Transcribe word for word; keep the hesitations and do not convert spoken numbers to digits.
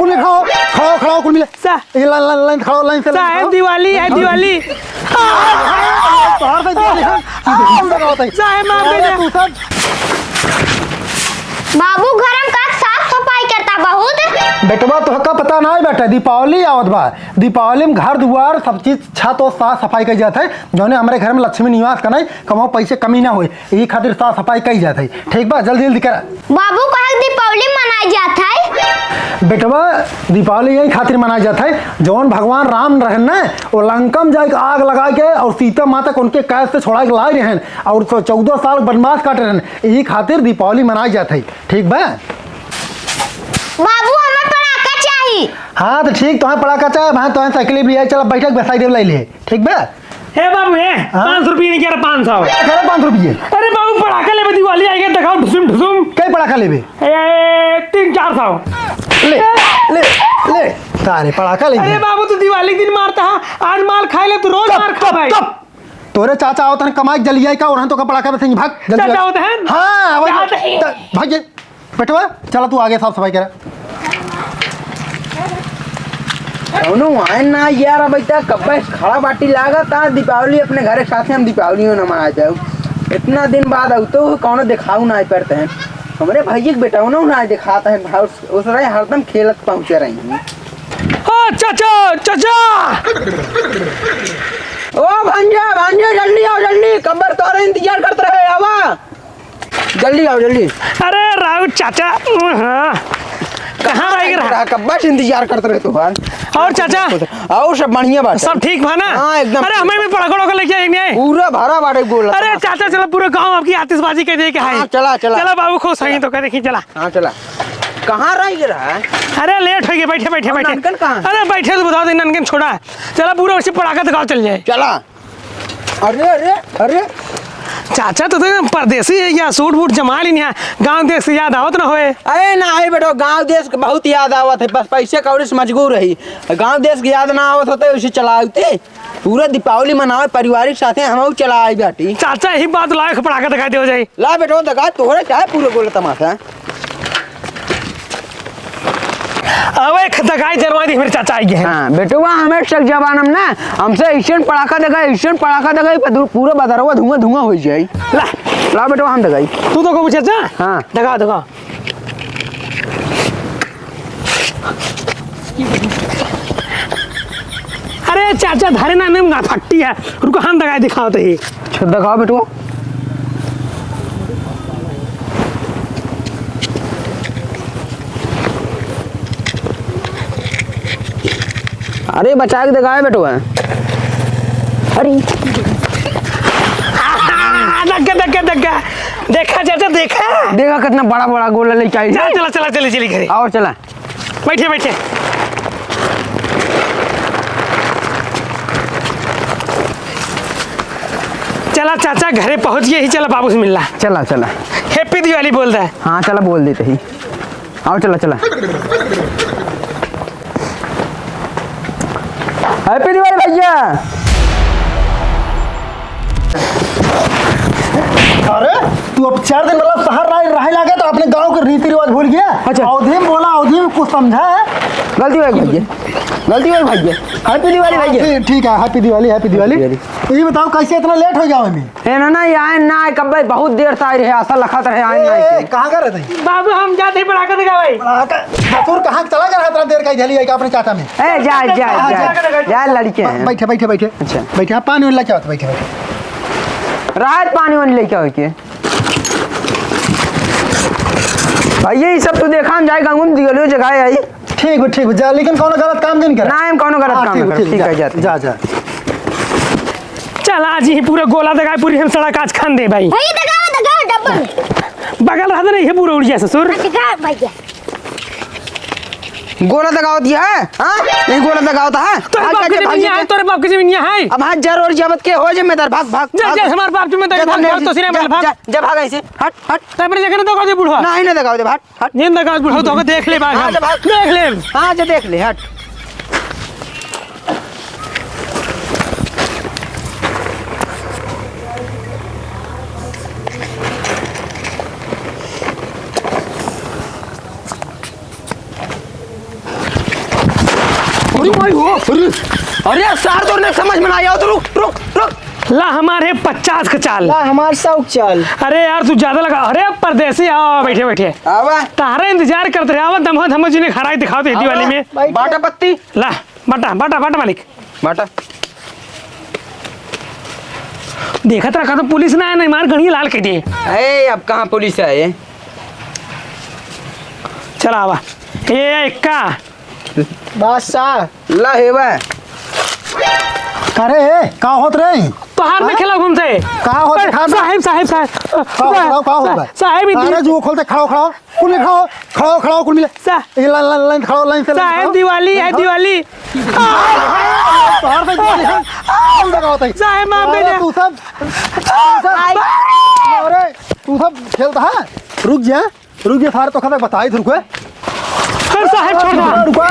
कुल मिले खड़ा हो, खड़ा हो, खड़ा हो, कुल मिले। सा- ये लाइन, लाइन, लाइन, खड़ा हो, लाइन से लाइन साहेब, खड़ा हो। दिवाली है, दिवाली। बाहर से दिवाली है। साहेब, माफ कर दे। तू सब बाबू घर में का साफ सफाई करता बहुत। बेटवा, तोहका पता ना है बेटा, दीपावली आवत बा। दीपावली में घर दुआर सब चीज छत और साफ सफाई कई जात है, जौने हमरे घर में लक्ष्मी निवास का नहीं, कमाओ पैसे कमी ना होए, यही खातिर साफ सफाई कई जात है। ठीक बा, जल्दी जल्दी करा। बाबू कहे दीपावली मनाई जात है। बेटवा, दीपावली यही खातिर मनाई जात है, जौन भगवान राम रहन न, वो लंका में जाके आग लगा के और सीता माता को उनके कैद से छोड़ा के लाए रहन और चौदह साल वनवास काटे रहन, यही खातिर दीपावली मनाई जात है। ठीक बा? बाबू, हमें पड़ाका चाही। हाँ, तो ठीक, तोहे पड़ाका चाहे, भाई, तोहे साइकिल भी आई, चल, बैठक बसाई देव, लाई ले। ठीक बा? ए बाबू, ए, हाँ? पाँच सौ रुपये नहीं कह रहा, पाँच सौ। अरे, पाँच सौ रुपये। अरे बाबू, पड़ाका लेबे, दिवाली आई है, दिखाओ, ढुसुम, ढुसुम। कई पड़ाका लेबे? ए, तीन चार सौ। ले, ले, ले। सारे पड़ाका ले अरे ले। बाबू, तू दिवाली दिन मारता है, आज मार खा ले, तू रोज चुप, मार खा चुप, भाई। चुप। तोरे चाचा आवत हन कमाई, जल्दी आई का, और हम तो का पड़ाका बसेंगे, भाग, जल्दी चाचा भाग। आवत हन? हाँ, आवत चाचा हन। ही। त-, भाग जे। बेटवा, चला तू आगे साफ सफाई करा। कौनो आए ना यार, अब इतना कब्बे से खड़ा बाटी लागत, आज दीपावली अपने घरे साथे हम दीपावली ना मनाए जाऊ। इतना दिन बाद आऊ तो कौनो देखाऊ ना पड़ते हैं। हमरे भैया के बेटा उन्होंने ना दिखाता है, भाव उस रहे हरदम खेलत पहुँचे रही हैं। ओ चाचा, चाचा! ओ भांजा, भांजा, जल्दी आओ, जल्दी, कब्बर तोरे इंतजार करत रहे, आवा। जल्दी आओ, जल्दी। अरे राउत चाचा, हाँ। कहाँ रह गए रहा? कब्बा से इंतजार करत रहे तोहार। और चाचा? और सब बढ़िया बात है। सब ठीक बा ना? हाँ, एकदम अरे, ठीक हमें बा। भी पकड़ो के लेके आएंगे। पूरा भरा बाटे गोल। अरे चाचा, चलो, पूरा गांव आपकी आतिशबाजी के दे के आए। हाँ, चला, चला। चला बाबू, खुश हैं तो कह देखी, चला। हाँ, चला। कहाँ रह गए रहा है? अरे, लेट हो गया, बैठे, बैठे, और बैठे। ननकन कहाँ है? अरे, बैठे तो बता दे, ननकन छोड़ा। चला, पूरा उसे पड़ाका दिखाओ, चल जाए। चला। अरे, अरे, अरे। चाचा, तू तो परदेसी है क्या? सूट बूट जमा ली नहीं है। गाँव देश की याद आवत ना होए। अरे ना, अरे बेटो, गाँव देश के बहुत याद आवत है, बस पैसे कौड़ी से मजबूर रही। गाँव देश की याद ना आवत होते, उसे चलावते। पूरा दीपावली मनावे पारिवारिक साथे, हम चला आई बाटी। चाचा, यही बात लायक पड़ाका दिखाई दे हो जाई। ला बेटो, दिखा तोहरे चाहे पूरे गोल तमाशा। अब एक दगाई दरवाई दी, मेरे चाचा आई गए हैं। हाँ, बेटवा, हमें शक जवान हम ना, हमसे ऐसन पड़ाका दगाई, ऐसन पड़ाका दगाई, पर दू-, पूरा बदरवा धुआं धुआं हो जाई। ला। ला बेटवा, हम दगाई। तू तो को चाचा? हाँ। दगा, दगा। अरे चाचा, धरे ना, नहीं, ना फट्टी है। रुको, हम दगाई दिखाओ तो ही। अच्छा, दगाओ बेटवा। अरे, बचा के दिखाए बेटवा। अरे। धक्का, धक्का, धक्का। देखा चाचा, देखा। देखा कितना बड़ा बड़ा गोला लेके आई। चला, चला, चला, चली, चली घरे। और चला। बैठे, बैठे। चला चाचा, घरे पहुँच गए ही, चला बाबू से मिलना। चला, चला। Happy Diwali बोल दे। हाँ, चला, बोल देते ही। आओ, चला, चला। Happy Diwali भैया। अरे, तू अब चार दिन मतलब शहर रहे, रहे लागे तो अपने गाँव के रीति रिवाज भूल गया। अच्छा। अवधी में बोला, अवधी में कुछ समझा है? गलती हो गई भैया, गलती हो गई भैया। Happy Diwali भैया। ठीक, ठीक है, Happy Diwali, Happy Diwali। Happy Diwali। तो ये बताओ, कैसे इतना लेट हो गया हमें? ए, ना, ना, ये आए ना, आए, कब भाई, बहुत देर से आए रहे, आसा लखत रहे, आए ना, ए, आए। कहाँ का रहते हैं? बाबू, हम जाते हैं पड़ाका दिखावे। पड़ाका? ससुर, कहाँ चला गया इतना देर का, इधर ही आएगा अपने चाचा में? ए, जा, जा, हाँ, जा, जा। जा, लड़के हैं। बैठे, बैठे, बैठे। अच्छा। बैठे, हाँ, पानी वानी लेके आओ, बैठे, बैठे। रात पानी वानी लेके आओ के। भाई, ये सब तो देखा हम जाए, गाँव में दिगलियो जगह है आई। ठीक बा, ठीक बा, जा, लेकिन कौनो गलत काम जिन करा। ना, हम कौनो गलत हाँ, काम ठीक ना बा, करब, ठीक ठीक बा, है, जा, जाते हैं। जा, जा। चल, आज ही पूरा गोला दगाए, पूरी हम सड़क आज खान दे भाई। भाई, दगाओ, दगाओ, डब्बल। बगल रहते नहीं, ये पूरा उड़ गया ससुर। दगाओ भैया। गोला दगावत है, हाँ? नहीं गोला दगावत है। तोरे बाप की जमीन यहाँ है, तोरे बाप की जमीन यहाँ है। अब हाँ, जर और जबत के हो जिम्मेदार, भाग, भाग, जा, भाग। जा, हमारे बाप जिम्मेदार, जा, भाग, भाग, जा, तो सिरे जा, भाग। जा, जा, भाग ऐसे, हट, हट। तब मेरे जगह ना दगाओ दे बूढ़ा। नहीं, ना दगाओ दे, हट। हट। नींद का बुढ़ऊ तो देख ले बाहर। हाँ, जब हट। देख ले। हाँ, जो देख ले, हट। अरे भाई हो, अरे, अरे यार, सार तोर ने समझ में ना आया हो तो रुक, रुक, रुक। ला हमार है पचास का चाल। ला हमार सौ का चाल। अरे यार, तू ज्यादा लगा। अरे परदेसी, आओ, बैठे, बैठे। आवा। तारा इंतजार करत रहे, आवा, दमहो धमो जी ने खराई दिखाओ तो दिवाली में। बैठे। बाटा पत्ती। ला, बाटा, बाटा, बाटा मालिक। बाटा। देखत रहा तो पुलिस ना आए, नहीं मार गणी लाल कह दिए। ए, अब कहाँ पुलिस आए? चला आवा। ए, एक्का। बादशाह। ला हेवा। अरे, ए, का होत रे? तोहार में हाँ? खेला घूमते। का होत रे? अरे, खाना? साहेब, साहेब, साहेब। का होत रे? का होत रे? साहेब, ई अरे, दिल- जुओ खोलते, खड़ा हो, खड़ा हो। कुल मिले खड़ा हो, खड़ा हो, खड़ा हो, कुल मिले। सा- ये लाइन, लाइन, लाइन, खड़ा हो, लाइन से लाइन साहेब, खड़ा हो। दिवाली है, लाइन खड़ा हो। दिवाली। तोहार से दिवाली है। कौन लगा होता है? साहेब, माफ कर अरे, दे। तू सब, तू सब, अरे, तू सब खेलता है? रुक जा। रुक जा, सारे तो खतक बताई थे, रुको। अरे साहेब, छोड़ दो। रुको, रुको,